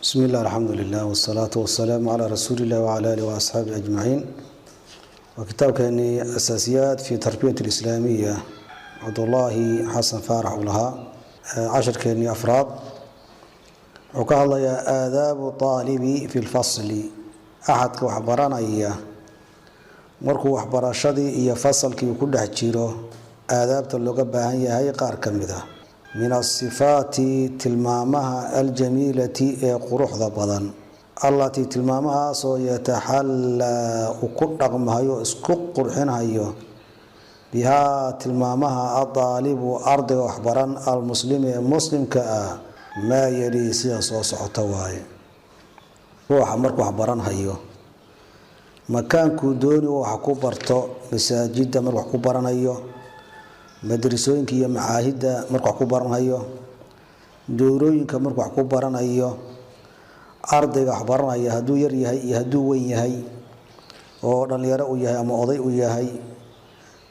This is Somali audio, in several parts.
بسم الله، الحمد لله، والصلاة والسلام على رسول الله وعلى آله وأصحابه أجمعين. وكتابكني أساسيات في تربية الإسلامية، عبد الله حسن فارح لها، عشركني أفراد وكهلا يا آداب طالب في الفصل. أحد waxbaranaya markuu waxbarashadii iyo fasalkii ku dhex jiro, aadaabta looga baahan yahay qaar ka mid ah. Min asifaati, tilmaamaha, aljamiilati, ee quruxda badan, allatii, tilmaamahaasoo, yataxallaa, uu ku dhaqmahayo, isku qurxinhayo, bihaa, tilmaamaha, adaalibu, ardayga waxbaran, almuslimi, ee muslimka ah, maa yalii, sida soo socota waaye. Ruuxa markuu waxbaranhayo, makaankuu dooni wax ku barto, masaajida markuu wax ku baranayo, madrasooyinka iyo macaahidda markuu wax ku baranhayo, dowrooyinka markuu wax ku baranayo, ardayga wax baranaya hadduu yar yahay iyo hadduu weyn yahay, oo dhallinyaro uu yahay ama oday uu yahay,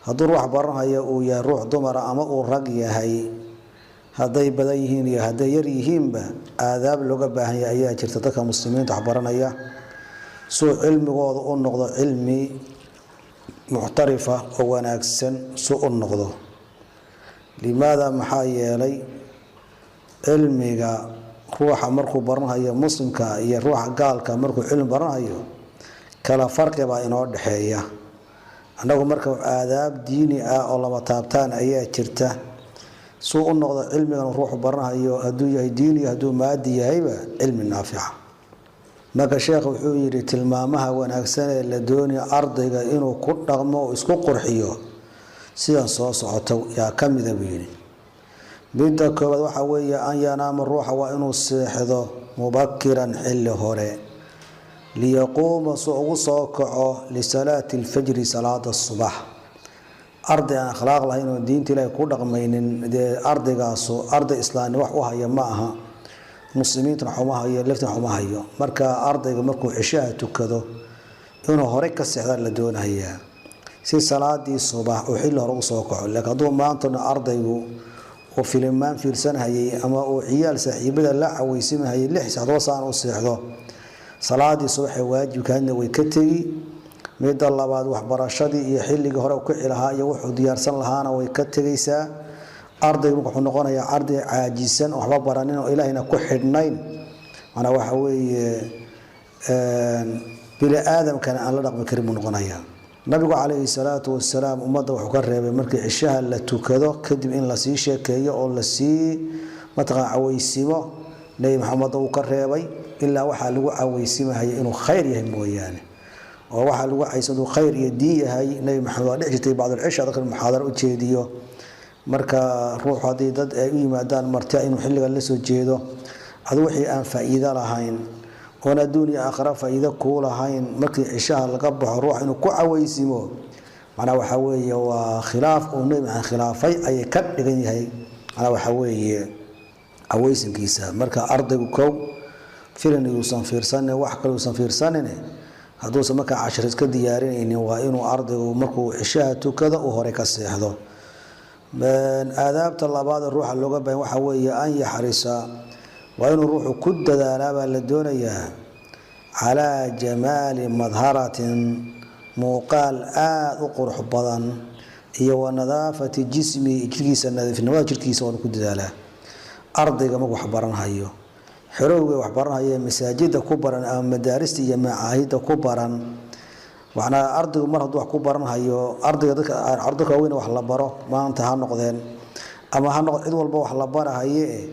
hadduu ruux baranhayo uu yahay ruux dumara ama uu rag yahay, hadday badan yihiin iyo hadday yar yihiinba, aadaab looga baahan yahay ayaa jirta dadka muslimiinta wax baranaya, suu cilmigooda u noqdo cilmi muctarifa oo wanaagsan suu u noqdo. Limaada? Maxaa yeelay, cilmiga ruuxa markuu baranhayo muslimka iyo ruuxa gaalka markuu cilmi baranhayo, kala farqi baa inoo dhexeeya annagu. Marka aadaab diini ah oo lama taabtaan ayaa jirta, suu u noqdo cilmigan ruuxu baranhayo, hadduu yahay diini iyo hadduu maadi yahayba, cilmi naafica. Marka sheekh wuxuu yidhi, tilmaamaha wanaagsan ee la doonaya ardayga inuu ku dhaqmo oo isku qurxiyo sidan soo socoto yaa ka mida, buu yidhi. Midda koobaad waxaa weeye an yanaama, ruuxa waa inuu seexdo, mubakiran, xilli hore, liyaquuma, su ugu soo kaco, lisalaati alfajri, salaada subax. Arday aan akhlaaq lahayn oo diinta ilaahay ku dhaqmaynin, dee ardaygaasu arday islaamni wax u haya ma aha, muslimiintuna xuma hayo, laftina xuma hayo. Marka ardayga markuu cishaha tukado inuu hore ka seexdaa la doonayaa, si salaadii subax uu xilli hore usoo kaco. Laakiin hadduu maantuna ardaygu uu filimaan fiirsanhayay ama uu ciyaal saaxiibada la caweysimahayay, 6 saac saan u seexdo, salaadii subaxee waajibkaadna way ka tegi. Midda labaad, waxbarashadii iyo xilligii hore u kici lahaa iyo wuxuu diyaarsan lahaana way ka tegaysaa. Ardaygu marka wuxuu noqonayaa arday caajisan, waxba baranin oo ilaahayna ku xidhnayn. Manaa waxa weeye, bini aadamkana aan la dhaqmi karin buu noqonayaa. Nabigu calayhi salaatu wasalaam ummadda wuxuu ka reebay markii cishaha la tukado kadib in lasii sheekeeyo oo lasii mataqaa caweysimo. Nebi Maxamed uu ka reebay, ilaa waxaa lagu caweysimahaya inuu khayr yahay mooyaane, oo waxaa lagu caysa inuu khayr iyo diin yahay. Nebi Maxamed waa dhici jirtay bacdulcisha dadka muxaadaro u jeediyo. Marka ruuxu haddii dad ay u yimaadaan martia, inuu xilligan la soo jeedo, adu wixii aan faa'iido lahayn oon adduun iyo aakhira faa'iido kuu lahayn, markii cishaha laga baxo ruuxa inuu ku caweysimo, macnaa waxaa weeye waa khilaaf uu Nebi Maxamed khilaafay ayay ka dhigan yahay, macnaa waxaa weeye caweysinkiisa. Marka ardaygu kow filin yuusan fiirsanin, wax kale yuusan fiirsanin, hadduusan markaa cashir iska diyaarinaynin, waa inuu ardaygu markuu cishaha tukado uu hore ka seexdo. Aadaabta labaad ee ruuxa looga baahan waxaa weeye an yaxrisa, waa inuu ruuxu ku dadaalaa baa la doonayaa, calaa jamaali madharatin, muuqaal aada u qurux badan, iyo wa nadaafati jismi, jirkiisa, nadiifnimada jirkiisa waa inuu ku dadaalaa. Ardayga markuu waxbaranhayo, xerowga waxbaranhayo, masaajida ku baran ama madaarista iyo macaahidda ku baran, macnaa ardaygu mar hadduu wax ku baranhayo, ardayga dadka dadka waaweyn wax la baro maanta ha noqdeen ama ha noqdo cid walba wax la barahaye,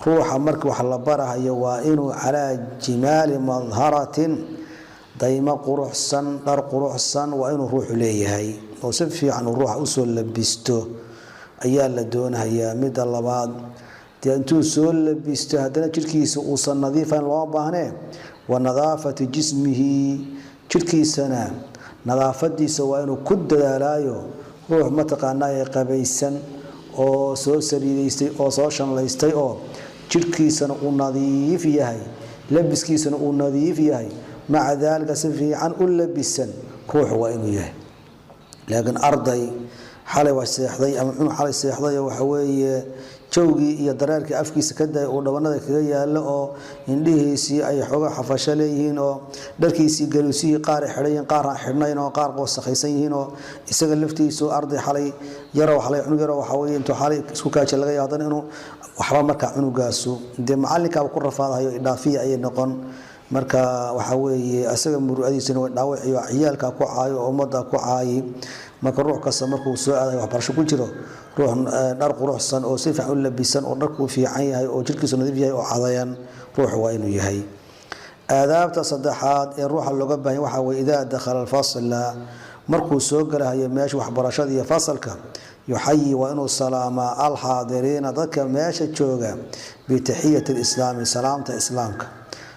ruuxa markii wax la barahayo waa inuu calaa jimaali madharatin, daymo quruxsan, dhar quruxsan waa inuu ruuxu leeyahay, oo si fiican uu ruuxa usoo labisto ayaa la doonahayaa. Midda labaad, dee intuu soo labisto haddana jirkiisa uusan nadiifayn looma baahnee, wa nadaafati jismihi, jirkiisana nadaafadiisa waa inuu ku dadaalaayo. Ruux mataqaanaa ee qabaysan oo soo saliidaystay oo soo shanlaystay oo jirhkiisana uu nadiif yahay, labiskiisana uu nadiif yahay, maca daalika si fiican u labisan ruuxu waa inuu yahay. Laakiin arday xalay waa seexday ama cunug xalay seexday oo waxa weeye Jawgii iyo dareerkii afkiisa ka daay uu dhabanada kaga yaallo, oo indhihiisii ay xooga xafasho leeyihiin, oo dharkiisii galuusihii qaar ay xidhan yihiin, qaar aan xidhnayn, oo qaar wasakhaysan yihiin, oo isaga laftiisu arday xalay yarow, xalay cunug yarow, waxaa weeye intuu xalay isku kaaja laga yaabo haddana inuu waxba. Marka cunugaasu dee macallinkaaba ku rafaadahayo, idhaafiya ayay noqon. Marka waxaa weeye isaga muru'adiisuna way dhaawaciyo, ciyaalka ku caayo oo ummadda ku caayi. Marka ruux kasta markuu soo aadayo waxbarasho ku jiro, ruux dhar quruxsan oo si fiican u labisan, oo dharkuu fiican yahay, oo jirkiisu nadiif yahay, oo cadayan ruuxu waa inuu yahay. Aadaabta saddexaad ee ruuxa looga baahanya waxaa weye idaa dakhala alfasla, markuu soo galahayo meesha waxbarashada iyo fasalka, yuxayi, waa inuu salaamaa, alxaadiriina, dadka meesha jooga, bitaxiyati lislaami, salaamta islaamka.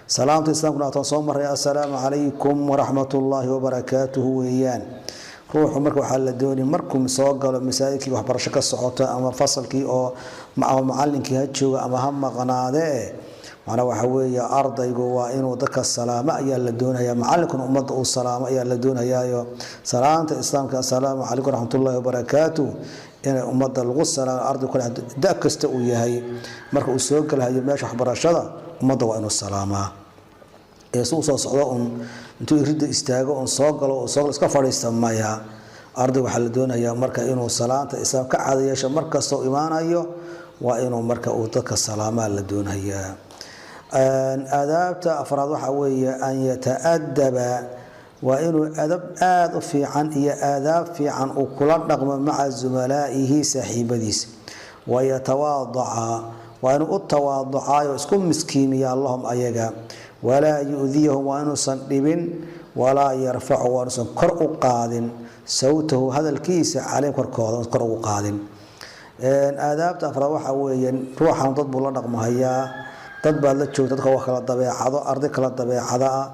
Salaamta islaamkuna wataan soo maray, assalaamu calaykum waraxmat ullaahi wabarakaatuhu weeyaan. Ruuxu marka waxaa la doonay markuu soo galo masaajidkii waxbarasho ka socoto ama fasalkii, oo ama macalinkii ha jooga ama ha maqnaadee, macnaa waxa weeye ardaygu waa inuu dadka salaamo ayaa la doonaya, macalinkuna ummadda uu salaamo ayaa la doonayaayo. Salaamta islaamka, assalaamu calaykum waraxmatullaahi wabarakaatuh, inay ummadda lagu salaamo. Arday kale da kasta uu yahay, marka uu soo galahayo meesha waxbarashada, ummadda waa inuu salaamaa. Ee si u soo socdo un intuu iridda istaago un soo galo oo soo galo iska fadhiista, maya. Ardayga waxaa la doonayaa marka inuu salaanta islaam ka caado yeesho. Markasta uu imaanayo waa inuu marka uu dadka salaamaa la doonayaa. Aadaabta afraad waxaa weeye an yata'adaba, waa inuu adab aada u fiican iyo aadaab fiican uu kula dhaqmo maca zumalaa'ihi, saaxiibadiisa. Wayatawaadaca, waa inuu u tawaaducaayo, isku miskiimiyaa, lahum, ayaga. Walaa yu-diyahum, waa inuusan dhibin. Walaa yarfacu, waa inuusan kor u qaadin, sawtahu, hadalkiisa, calayhim, korkooda kor ugu qaadin. Aadaabta afraad waxaa weeye ruuxan dad buu la dhaqmahayaa, dad baad la joogta, dadka waa kala dabeecado, arday kala dabeecada ah.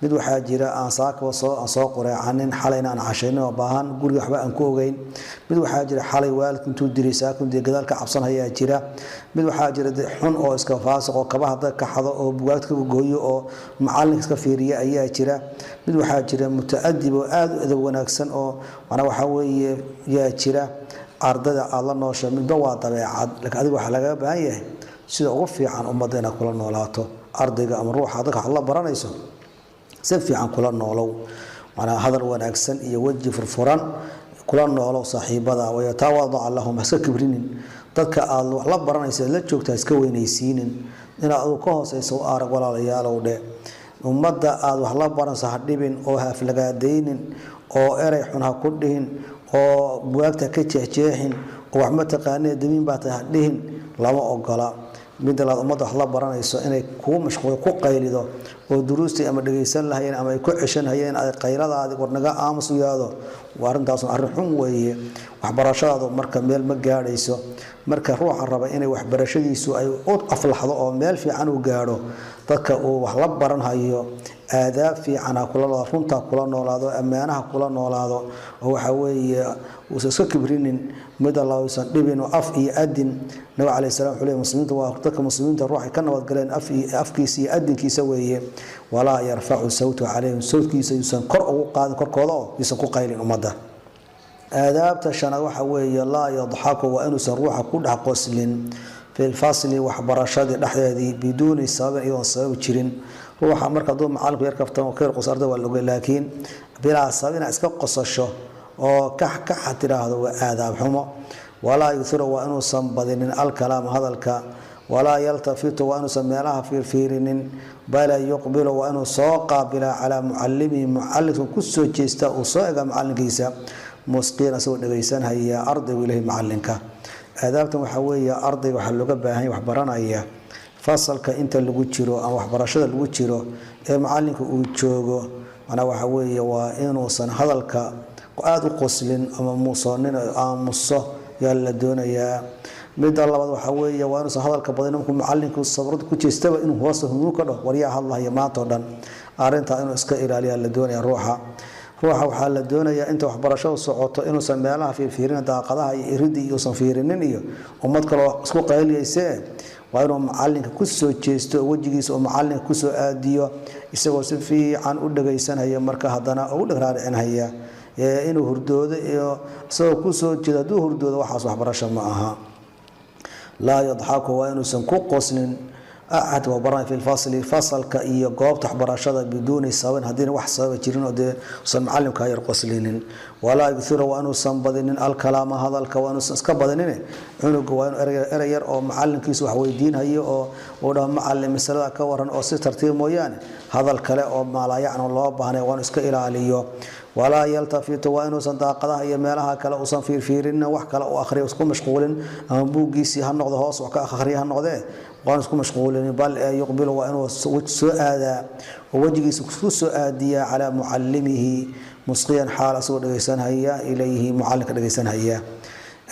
Mid waxaa jira aan saakaba soo aan soo qureecanin, xalayna aan cashaynin, oo baahan, guriga waxba aan ku ogeyn. Mid waxaa jira xalay waalidku intuu dilay saaka intuu gadaal ka cabsanhayaa jira. Mid waxaa jira xun oo iska faasiq oo kabaha dadka ka xado oo bugaagta ka gooyo oo macalinka iska fiiriya ayaa jira. Mid waxaa jira mutaadib oo aada u edeb wanaagsan oo macnaa waxaa weeye yaa jira. Ardayda aada la noosha midba waa dabeecad, laakiin adiga waxaa lagaga baahan yahay sida ugu fiican ummadda inaad kula noolaato. Ardayga ama ruuxa dadka waxaad la baranayso si fiican kula noolow, macnaa hadal wanaagsan iyo weji furfuran kula noolow saaxiibada. Wayatawaadaca lahum, haska kibrinin dadka aad wax la baranaysa, la joogta iska weynaysiinin, inaad adigu ka hooseyso u arag. Walaalayaalow dhe, ummadda aad wax la baranayso ha dhibin oo ha aflagaadaynin oo erey xun ha ku dhihin oo bugaagta ka jeexjeexin oo wax ma taqaanee damiin baa tahay ha dhihin, lama ogola. Midda laad ummadda wax la baranayso inay kugu mashquul ku qaylido oo duruustii ama dhegaysan lahayeen ama ay ku ceshan hayeen ay qayladaadi warnaga aamus u yaado, waa arrintaasun arrin xun weeye. Waxbarashadaadu marka meel ma gaadhayso. Marka ruuxa raba inay waxbarashadiisu ay u aflaxdo oo meel fiican uu gaadho, dadka uu wax la baranhayo aadaab fiican ha kula noolaado, runta kula noolaado, ammaanaha kula noolaado, oo waxa weeye uusan iska kibrinin. Mid alla uusan dhibin oo af iyo adin. Nabi calayhi salaam wuxuu leeyahay muslimiinta waa dadka muslimiinta ruuxay ka nabadgaleen af iyo afkiisa iyo adinkiisa weeye. Walaa yarfacu sawtahu calayhim, sawtkiisa yuusan kor ugu qaadin korkooda oo yuusan ku qaylin ummadda. Aadaabta shanaad waxa weeye laa yadxaku, waa inuusan ruuxa ku dhex qoslin, fi lfasli, waxbarashadii dhexdeedii, biduuni sababin, iyadoon sabab jirin. Ruuxa marka hadduu macalinku yar kaftan ka yar qos, arday waa la ogay, laakiin bilaa sabab inaad iska qosasho oo kax kaxa tidhaahdo waa aadaab xumo. Walaa yuhiru, waa inuusan badinin, alkalaam, hadalka. Walaa yaltafitu, waa inuusan meelaha fiirfiirinin. Bala yuqbilu, waa inuu soo qaabilaa, calaa mucalimihi, mucalimka ku soo jeesta, uu soo ega macalinkiisa, musqiin, asagoo dhegaysanhaya ardaygu ilahi macalinka. Aadaabtan waxaa weeye ardayga waxaa looga baahanya wax baranaya, fasalka inta lagu jiro ama waxbarashada lagu jiro ee macalinka uu joogo, manaa waxaa weeye waa inuusan hadalka aada u qoslin ama muusoonin, aamuso yaa la doonayaa. Midda labaad waxaa weeye waa inuusan hadalka badin. Markuu macalinku sabrad ku jeestaba inuu hoosta humuu ka dhaho waryaa hadlahaya maanta oo dhan, arrintaa inuu iska ilaaliyaa la doonaya. Ruuxa waxaa la doonayaa inta waxbarashadu socoto inuusan meelaha fiirfiirin, daaqadaha iyo iridii iuusan fiirinin iyo ummad kaloo isku qayliyaysee. Waa inuu macalinka ku soo jeesto, wejigiisa oo macalinka kusoo aadiyo, isagoo si fiican u dhagaysanhaya, marka haddana ugu dhagraaricinhaya. Inuu hurdoodo iyo isagoo kusoo jeedo hadduu hurdoodo, waxaas waxbarasho ma aha. Laa yadxaku, waa inuusan ku qoslin axad wabaran fi lfasli, fasalka iyo goobta waxbarashada, biduuni sababin, haddiina wax sababa jirin oo dee usan macalimka yar qoslinin. Walaa yughiru, waa inuusan badinin alkalaama, hadalka waa inuusan iska badinin. Cunuga waa inuu erey yar oo macalinkiisu wax weydiinhayo oo uu dhaho "Macalin, masalada ka waran," oo si tartiib mooyaane, hadal kale oo maalaayacno loo baahnay waa inuu iska ilaaliyo. Walaa yaltafitu, waa inuusan daaqadaha iyo meelaha kale uusan fiirfiirin, wax kale u akhriyo isku mashquulin, ama buuggiisii ha noqdo, hoos wax ka akhriya ha noqdee, waan isku mashquulin. Bal yuqbilu, waa inuu soo aadaa oo wejigiisa ku soo aadiyaa calaa mucalimihi, musqiyan, xaal asagoo dhegaysanhaya, ilayhi, mucalinka dhegaysanhaya.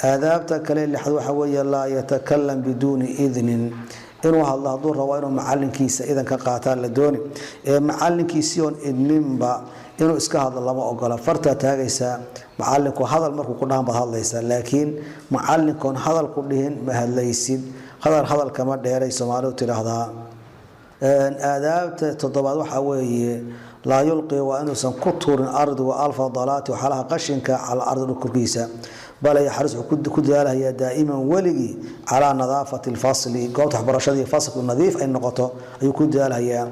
Aadaabta kale lixad waxa weeye laa yatakalam biduuni idnin. Inuu hadlo hadduu rabo, inuu macalinkiisa idan ka qaataa la dooni. Ee macalinkiisii oon idminba inuu iska hadlo lama ogola. Fartaa taagaysaa, macalinku hadal markuu ku dhahan baad hadlaysaa, laakiin macalinkoon hadal ku dhihin ma hadlaysid. Hadal hadal kama dheeray Soomaalidu tidhaahdaa. Aadaabta toddobaad waxaa weeye laa yulqi, waa inuusan ku tuurin ardaygu alfadalaati, waxyaalaha qashinka, cala ardi, dhul korkiisa. Bal yaxris, wuxuu ku dadaalahayaa daa'iman, weligii, calaa nadaafati alfasli, goobta waxbarashada iyo fasalku nadiif ay noqoto ayuu ku dadaalhayaa.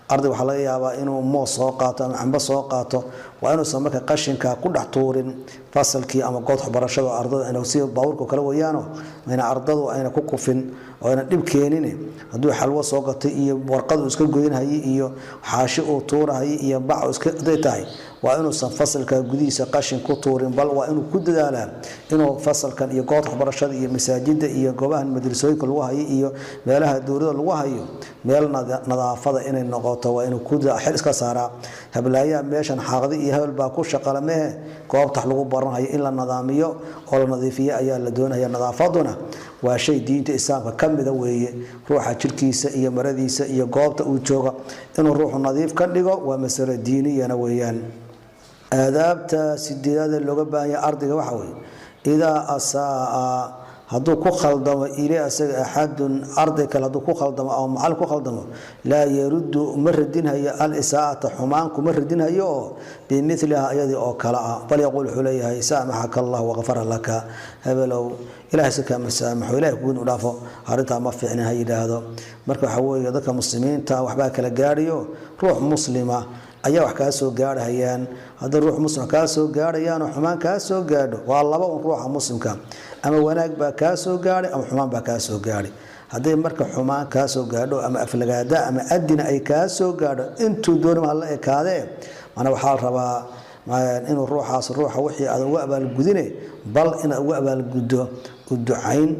Arday waxaa laga yaabaa inuu moos soo qaato ama cambo soo qaato, waa inuusan marka qashinka ku dhex tuurin fasalkii ama goobta waxbarashada. Ardada ayna si baabuurka kale weeyaano, ayna ardadu ayna ku kufin oo ayna dhib keenin. Hadduu xalwo soo gatay iyo warqad uu iska goynhayay iyo xaashi uu tuurahayay iyo bac iska haday tahay, waa inuusan fasalka gudihiisa qashin ku tuurin. Bal waa inuu ku dadaalaa inuu fasalkan iyo goobta waxbarashada iyo masaajida iyo goobahan madrasooyinka lagu hayo iyo meelaha dowladda lagu hayo meel nadaafada inay noqoto, waa inuu ku xil iska saaraa. Hablaayaha meeshan xaaqdi iyo hebel baa ku shaqala mehe, goobta wax lagu baranhayo in la nadaamiyo oo la nadiifiyo ayaa la doonaya. Nadaafaduna waa shay diinta Islaamka ka mida weeye. Ruuxa jirkiisa iyo maradiisa iyo goobta uu jooga inuu ruuxu nadiif ka dhigo waa masalo diiniyana weeyaan. Aadaabta sideedaad ee looga baahan yahay ardayga waxa weeye idaa asaaa, hadduu ku khaldamo, ilay, asaga, axadun, arday kale hadduu ku khaldamo ama macallin ku khaldamo, laa yaruddu, ma radinhayo, alisaa'ata, xumaan kuma radinhayo oo bimiliha, iyadii oo kale ah. Bal yaquul, wuxuu leeyahay: "Saamaxaka Allah waqafara laka." Hebelow, Ilahay si kaama saamaxo, Ilahay kugu dhaafo, arrintaa ma fiicnin, ha yidhaahdo. Marka waxa weeye dadka Muslimiinta waxbaa kala gaadhayo. Ruux Muslima ayaa wax kaa soo gaarhayaan. Haddii ruux Muslim kaa soo gaarhayaan oo xumaan kaa soo gaadho, waa laba un: ruuxa Muslimka ama wanaag baa kaa soo gaadhay ama xumaan baa kaa soo gaadhay. Hadday marka xumaan kaa soo gaadho ama aflagaada ama adina ay kaa soo gaadho, intuu doonima hala ekaadee, mana waxaa la rabaa inuu ruuxaas ruuxa wixii aadan uga abaalgudine, bal inaad uga abaalguddo u ducayn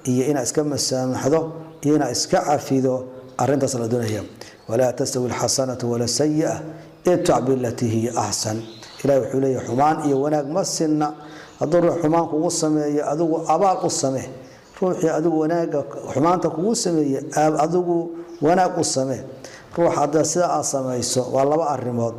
iyo inaad iska masaamaxdo iyo inaad iska cafido. Arrintaas la doonaya. Walaa tastawi alxasanatu wala sayi'a, idfac bilatii hiya axsan. Ilahi wuxuu leeyahy xumaan iyo wanaag ma sinna. Hadduu ruux xumaan kugu sameeyo, adigu abaal u samee. Ruuxii adigu wanaagga xumaanta kugu sameeye, adigu wanaag u samee. Ruux hadda sida aad samayso, waa laba arrimood: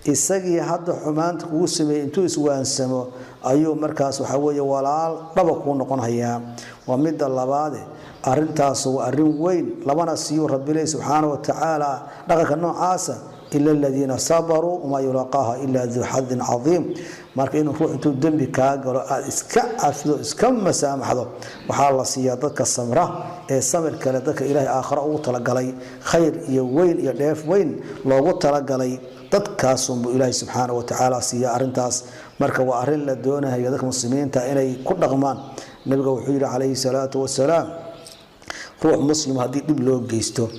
isagii hadda xumaanta kugu sameeyey intuu iswaansamo ayuu markaas waxa weeye walaal dhaba kuu noqonhayaa. Waa midda labaade, arrintaas waa arrin weyn, lamana siiyuu Rabbi subxaana wa tacaala dhaqanka noocaasa ila aladiina sabaruu wamaa yulaqaaha ilaa duu xadin cadiim. Marka inuu ruux intuu dembi kaa galo aada iska cafido, iska masaamaxdo, waxaa la siiyaa dadka samra ee samir kale, dadka Ilaahay aakharo ugu talagalay khayr iyo weyn iyo dheef weyn loogu talagalay, dadkaasunbuu Ilaahay subxaana wa tacaala siiya arrintaas. Marka waa arrin la doonayo dadka Muslimiinta inay ku dhaqmaan. Nabiga wuxuu yidhi calayhi salaatu wasalaam: ruux Muslim haddii dhib loo geysto,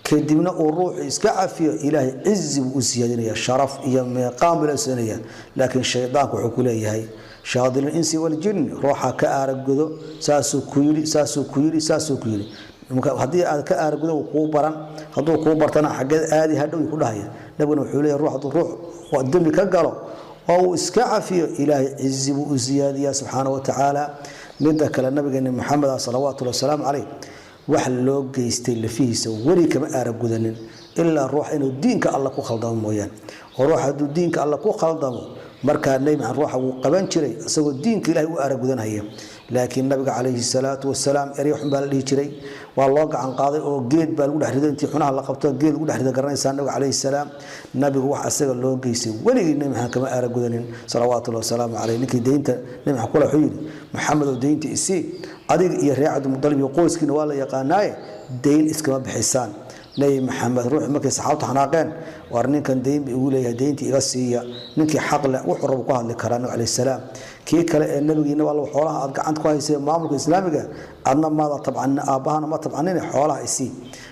kadibna uu ruuxu iska cafiyo, Ilaahay cizi buu u siyaadinaya, sharaf iyo meeqaan buu la siinaya. Laakiin shaydaanku wuxuu ku leeyahay, shayaadiin insi waljin, ruuxa ka aaragudo, saasuu ku yidhi, saasuu ku yidhi, saasuu ku yidhi. Haddii aad ka aaragudo, wuu kuu baran. Hadduu kuu bartana, xaggeed aadi hadhow ku dhahaya. Nabiguna wuxuu leeyahay ruux hadduu ruux dembi ka galo oo uu iska cafiyo, Ilaahay cizi buu u siyaadiyaa subxaana wa tacaala. Midda kale, nabigeena Maxamed ah salawaatullahi wasalaamu caleyh wax loo geystay lafihiisa weli kama aaragudanin. Ilaa ruux inuu diinka Alla ku khaldamo mooyaane. Oo ruux hadduu diinka Alla ku khaldamo, markaa Nebi Maxamed ruuxa wuu qaban jiray isagoo diinka Ilahay u aaragudanhaya. Laakiin nabiga calayhi salaatu wasalaam erey xun baa la dhihi jiray, waa loo gacan qaaday oo geed baa lagu dhex rido. Intii xunaha la qabto geed lagu dhex rido, garanaysaa nabiga calayhi salaam. Nabigu wax asaga loo geystay weligii Nebi Maxamed kama aaragudanin, salawaatullahi wasalaamu caleyh. Ninkii deynta Nebi Maxamed kula wuxuu yidhi: "Maxamed oo, deynta isii, adiga iyo reer Cabdimudalib iyo qoyskiina waa la yaqaanaaye, deyn iskama bixisaan." Nebi Maxamed ruuxi markay saxaabtu xanaaqeen, "War ninkan deyn ba igu leeyahay, deyntii iga siiya." Ninkii xaq leh wuxuu rabo ku hadli karaa nabi calayhi salaam. Kii kale ee nabigiina waa xoolaha aad gacanta ku haysay, maamulka islaamiga, adna maada tabcanin, aabbahana ma tabcanin, xoolaha isii.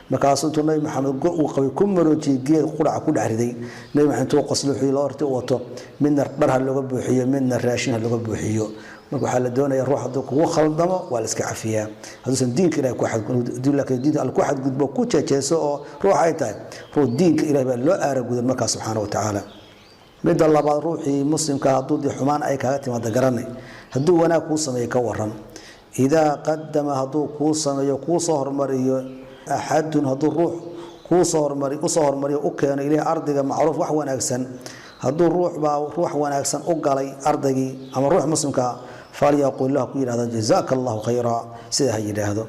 Markaasuu intuu Nabi Maxamed go uu qabay ku maroojiyey, geed quraca ku dhex riday. Nabi Maxamed intuu qoslo wuxuu loo hortay u wato, midna dhar ha looga buuxiyo, midna raashin ha looga buuxiyo. Marka waxaa la doonaya, ruux hadduu kugu khaldamo waa la iska cafiyaa, hadduusan diinka Ilahay ku xadgudub. Laakiin diinta Alle ku xadgudbo, ku jeejeeso oo ruux ay tahay ruux diinka Ilahay baa loo aaragudan markaas subxaana wa tacaala. Midda labaad, ruuxii muslimka hadduu dee xumaan ay kaaga timaada, garanay, hadduu wanaag kuu sameeyo ka waran? Idaa qadama, hadduu kuu sameeyo, kuu soo hormariyo, axadun, hadduu ruux kuu soo hormari, usoo hormariyo, u keeno, ilahi ardayga, macruuf, wax wanaagsan, hadduu ruux baa ruux wanaagsan u galay ardaygii ama ruux muslimka, falyaqul lahu, ku yidhahdo "Jazaaka Allahu khayra", sida ha yidhaahdo.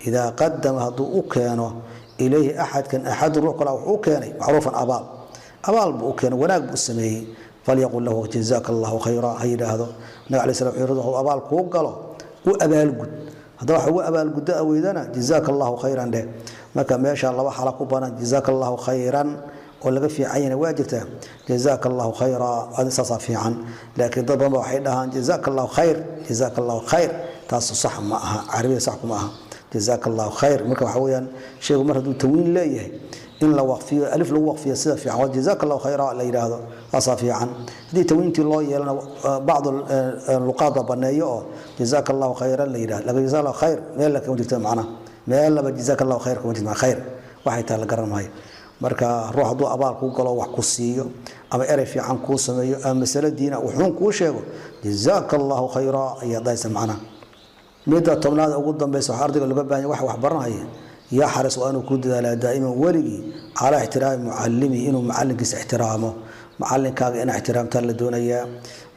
Idaa qadama, hadduu u keeno, ilayhi axadkan, axadun, ruux kale wuxuu u keenay, macruufan, abaal, abaal buu u keenay, wanaag buu u sameeyey, falyaqul lahu "Jazaaka Allahu khayra" ha yidhaahdo. Nabi alay slam wuxuu yidhi, abaal kuu galo u abaalgud, haddaba wax ugu abaalguddo aweydana "Jazaaka Allahu khayran" dheh. Marka meesha laba xala ku banan: "Jazaaka Allahu khayran" oo laga fiican yahna waa jirtaa, "Jazaaka Allahu khayra" saasaa fiican. Laakiin dad badan ba waxay dhahaan "Jazaaka Allahu khayr", "Jazaaka Allahu khayr", taas sax ma aha, carabida sax kuma aha "Jazaaka Allahu khayr". Marka waxa weeyaan, shaygu mar hadduu tawiin leeyahay, in la waqfiyo, alif lagu waqfiyo sida fiican waa "Jazaaka Allahu khayra" la yidhaahdo, saasaa fiican. Haddii tawiintii loo yeelana, bacdu luqaad baa baneeyo oo "Jazaaka Allahu khayran" la yidhahdo. Laakiin "Jazaaka Allahu khayr" meel kama jirto macnaha, meel laba "Jazaaka Allahu khayr" kama jirto. Khayr waxay tahay la garan maayo. Marka ruux hadduu abaal kuu galo, wax ku siiyo ama erey fiican kuu sameeyo ama masalo diina wuxuun kuu sheego, "Jazaaka Allahu khayra" ayaa dhahaysa macnaha. Midda 10aad ugu dambaysa, waxa ardayga looga baahan yahay, wax wax baranaya, yaxris, waa inuu ku dadaalaa, daa'iman, weligii, calaa ixtiraami mucallimihi, inuu mucallinkiisa ixtiraamo. Macallinkaaga inaa ixtiraamtaa la doonayaa.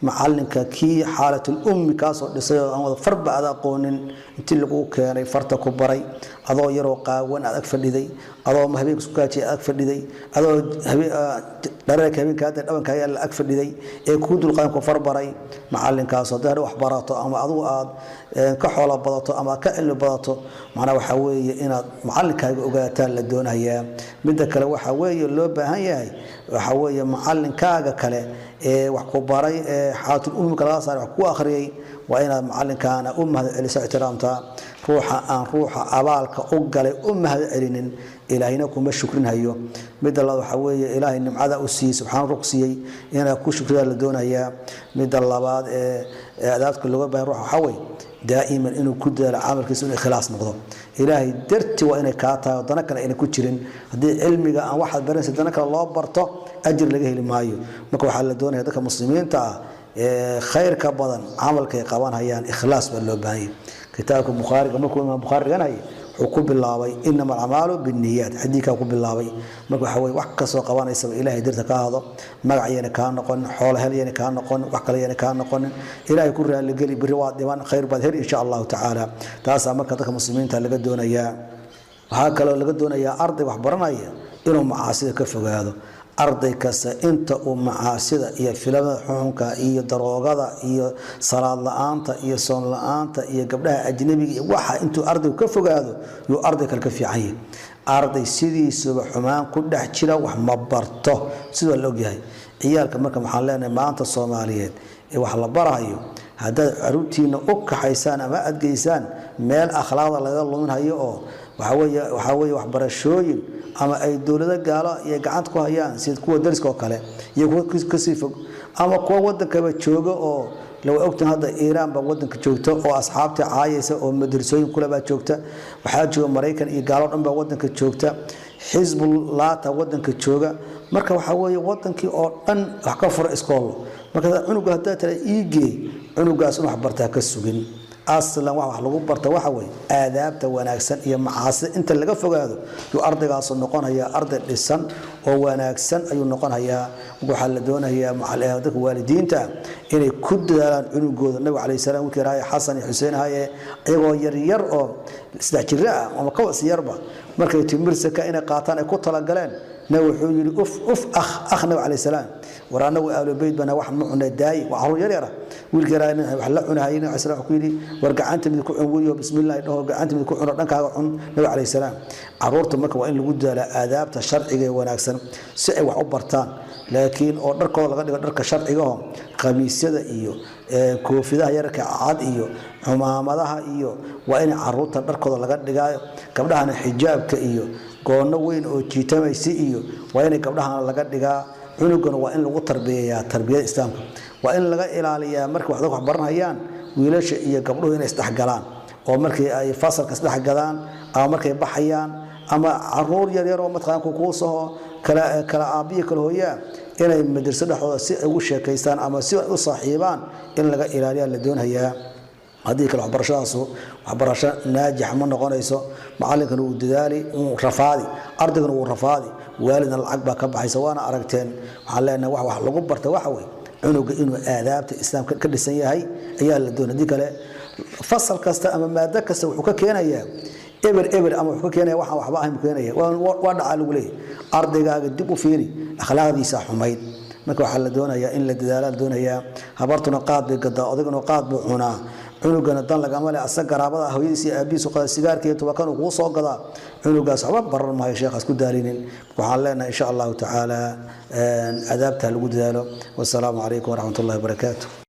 Macalinka kii xaalatul ummi kaasoo dhisay oo aan wada farba aad aqoonin intii lagu keenay farta ku baray, adoo yaroo qaawan aad ag fadhiday, adoo habeenka isku kaajiyay ag fadhiday, adoo dhareerka habeenka hadda dhabankaaga la ag fadhiday ee kuu dulqaadan ku farbaray, macalinkaas haddii hadha wax barato ama adigu aad ka xoolo badato ama aad ka cilmi badato, macnaa waxaa weeye inaad macalinkaaga ogaataan la doonayaa. Midda kale waxaa weeye loo baahan yahay, waxaa weeye macalinkaaga kale ee wax ku baray, ee xaalatul ummika laga saaray, wax ku akhriyay, waa inaad macalinkaana u mahad celiso, ixtiraamtaa. Ruuxa aan ruuxa abaalka u galay u mahad celinin, Ilaahayna kuma shukrinhayo. Midda labaad waxaa weeye, Ilaahay nimcada u siiyey subxaana ruux siiyey inaad ku shukriyaa la doonayaa. Midda labaad ee adaabka looga baahan ruuxa waxaa weeye daa'iman inuu ku dadaalo camalkiisa inuu ikhlaas noqdo. Ilaahay darti waa inay kaa tahay oo dana kale ayna ku jirin. Haddii cilmiga aan waxaad baranaysa dana kale loo barto, ajir laga heli maayo. Marka waxaa la doonaya dadka muslimiinta ah ee khayrka badan camalkay qabanhayaan ikhlaas baa loo baahan yahay. Kitaabka Bukhaariga markuu Imaam Bukhaari dhiganayay, wuxuu ku bilaabay "Inama alacmaalu binniyaat", xadiidkaa ku bilaabay. Marka waxa weye, wax kastoo qabanaysaba Ilaahay darta ka hado, magac yayna kaa noqonin, xoolo hel yayna kaa noqonin, wax kale yayna kaa noqonin. Ilaahay ku raaligeli, berri waad dhiman, khayr baad heli insha Allahu tacaala. Taasaa marka dadka muslimiinta laga doonayaa. Waxaa kaloo laga doonayaa arday wax baranaya inuu macaasida ka fogaado. Arday kasta inta uu macaasida iyo filamada xuxunka iyo daroogada iyo salaad la-aanta iyo soon la-aanta iyo gabdhaha ajnabiga iyo waxa intuu ardaygu ka fogaado, yuu arday kale ka fiican yahay. Arday sidiisuba xumaan ku dhex jira wax ma barto, sidoo la ogyahay ciyaalka. Marka waxaan leenahay, maanta Soomaaliyeed ee wax la barahayo, haddaad caruurtiina u kaxaysaan ama aad geysaan meel akhlaaqda laga luminhayo oo waxaa weeye waxbarashooyin ama ay dowlado gaalo iyo gacanta ku hayaan, sida kuwa dariska oo kale iyo kuwa kasii fog ama kuwa wadankaba jooga, oo lawa ogtan hadda Iiraan baa wadanka joogta oo asxaabta caayaysa oo madrasooyin kule baa joogta. Waxaa jooga Maraykan iyo gaalo dhan baa wadanka joogta, Xisbullaata wadanka jooga. Marka waxaa weeye wadankii oo dhan wax ka fura iskoollo. Marka cunuga haddaa tala iigee, cunugaas in wax bartaa ka sugin. Aslan wax lagu barta waxa weeye aadaabta wanaagsan iyo macaasida inta laga fogaado yuu ardaygaasu noqonayaa arday dhisan oo wanaagsan ayuu noqonayaa. Waxaa la doonayaa dadka waalidiinta inay ku dadaalaan cunugooda. Nabiga calayhi salaam wiilkii raaya Xasan iyo Xuseen haye, iyagoo yaryar oo 3 jiro ah ama ka wasi yarba, markay timirsaka inay qaataan ay ku talagaleen, nabi wuxuu yidhi uf uf akh akh. Nabi calayhi salaam, war anagu aalu beyt bana wax ma cunay daayi, waa caruur yar yara. Wiilkii yaraa wax la cunahayay, nabi calayhi salaam wuxuu ku yidhi war gacanta mid ku cun weliyo, bismillaah dhaho, gacanta mid ku cuno, dhankaaga cun. Nabi calayhi salaam, caruurta marka waa in lagu dadaalaa aadaabta sharciga ee wanaagsan si ay wax u bartaan, laakiin oo dharkooda laga dhigo dharka sharcigaho, khamiisyada iyo koofidaha yararka cad iyo cumaamadaha, iyo waa in caruurta dharkooda laga dhigaayo. Gabdhahana xijaabka iyo goono weyn oo jiitamaysi iyo waa inay gabdhahana laga dhigaa. Cunugana waa in lagu tarbiyeeyaa tarbiyada islaamka, waa in laga ilaaliyaa markay wax dadku wax baranayaan wiilasha iyo gabdhuhu inay isdhexgalaan, oo markii ay fasalka isdhexgalaan ama markay baxayaan ama caruur yaryar oo mataqaan kukuusaho kala kala aabbiyo kala hooyaa inay madraso dhexdooda si ay ugu sheekaystaan ama si ay u saaxiibaan in laga ilaaliyaa la doonayaa. Haddii kale waxbarashadaasu waxbarasho naajix ma noqonayso. Macallinkana wuu dadaali, wuu rafaadi, ardaygana wuu rafaadi, waalidna lacag baa ka baxaysa, waana aragteen. Waxaan leenahay wax lagu barta waxa wey cunuga inuu aadaabta islaamka ka dhisan yahay ayaa la doonay. Haddii kale fasal kasta ama maado kasta wuxuu ka keenayaa eber eber, ama wuxuu ka keenaya waxaan waxba ahayn buu keenaya. Waa dhacaa lagu leeyahay ardaygaaga dib u fiiri, akhlaaqdiisa xumayd. Marka waxaa la doonayaa in la dadaala la doonayaa. Habartuna qaad bay gadaa, odayguna qaad buu cunaa, cunugana dan lagama le, asaga garaabada hooyadiis iyo aabihiisu qada sigaarka iyo tubakan uu kuu soo gadaa, cunugaas waxba baran maayo. Sheekhaas ku daalinin. Waxaan leenahay insha Allahu tacaala adaabta lagu dadaalo. Wasalaamu calaykum waraxmat ullahi wabarakaatu.